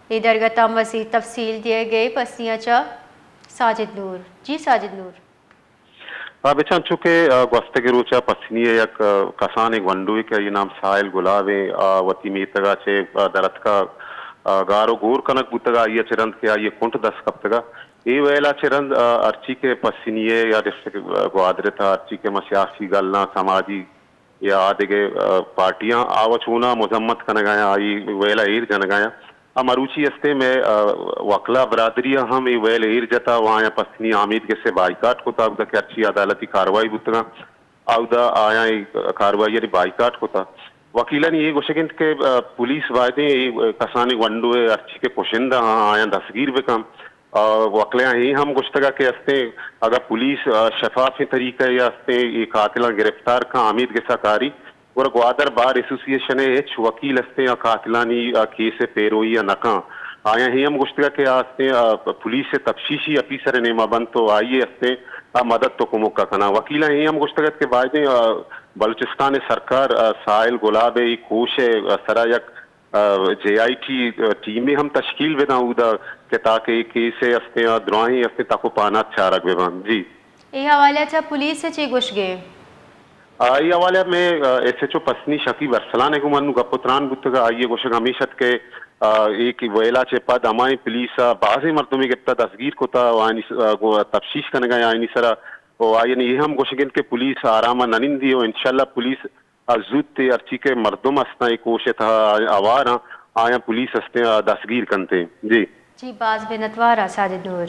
اے درگت ءَ مزید تفصیل دیگ ءَ پسنی ءَ چہ ساجد نور۔ جی ساجد نور۔ آ، بچان چو کہ، آ، گوستگیں روچ ءَ پسنی ءَ یک، آ، کسانیں گونڈوے کہ آئی ءِ نام ساحل گلاب ایں، آ، وتی میتگ ءَ چہ، آ، درتک ءَ، آ، گار ءُ گور کنگ بوتگ، آئی ءَ چہ رند کہ آئی ءِ کنٹ دست کپتگ ءَ۔ اے ویل ءَ چہ رند، آ، ہرچی کہ پسنی ءَ یا ڈسٹرکٹ، آ، گوادر ءِ تہ ءَ ہرچی کہ ما سیاسی گلاں، سماجی یا آ دگہ، آ، پارٹیاں آ وَ چوناہا مذمت کنگ ءَ آیاں، آئی ویل ءَ ایر جنگ ءَ آیاں۔ آ مروچی استیں مئے، آ، وکلا برادری ءَ ہم اے ویل ءَ ایر جتا ءُ آیاں پسنی آمید گس ءَ بائیکاٹ کتا، اودا کہ ہرچی عدالتی کاروائی بوتگاں، اودا آیاں اے کاروائی ءَ بائیکاٹ کتا۔ وکیلانی اے گوشگ انت کہ، آ، پولیس بایدیں اے کسانیں گونڈو ءَ ہرچی کہ کشندہ آں، آیاں دستگیر بکن۔ آ، وکلیاں اے ہم گوشتگ کہ استیں اگاں پولیس، آ، شفافیں طریقہ ءَ استیں اے قاتلاں گرفتار کن، آمید گس ءَ کاری، گڑا گوادر بار ایسوسی ایشن ءِ ہچ وکیل استیں آ قاتلانی آ کیس ءِ پیروئی ءَ نہ کن۔ آیاں اے ہم گوشتگ کہ آ استیں، آ، پولیس ءِ تفتیشی آفیسر ءِ نیما بنت ءُ آئی ءِ استیں آ مدد ءُ کمک ءَ کناں۔ وکیلاں اے ہم گوشتگ کہ بایدیں، آ، بلوچستان ءِ سرکار، آ، ساحل گلاب ءِ اے کوش ءِ سرا یک آ، جے آئی ٹی، آ، ٹیمے ہم تشکیل بداں اودا کہ تاکہ اے کیس ءِ استیں آ دراہیں استیں تک ءُ پہنات چارگ بہ بنت۔ جی۔ اے حوالہ ءَ چہ پولیس ءِ چے گوشگے؟ آ، اے حوالہ ءَ مئے، آ، ایس ایچ او پسنی شکیب ارسلان ءَ گوں من گپ ءُ تران بوتگ ءَ آئی ءِ گوشگ ہمیش ات کہ، آ، اے کہ ویل ءَ چہ پد ہمائیں پولیس ءَ بازیں مردمے گپتہ دستگیر کتہ ءُ آیانی س-، آ، گوں تفتیش کنگ ءَ آیانی سرا ءُ آیانی اے ہم گوشگ انت کہ پولیس آرام ءَ نہ نندی ءُ انشاءاللہ پولیس آ زوت ءَ ہرچی کہ مردم استاں اے کوش ءِ تہا آوار آں، آیاں پولیس استیں آ دستگیر کنت ایں۔ جی۔ جی، باز منتوار آں ساجد نور۔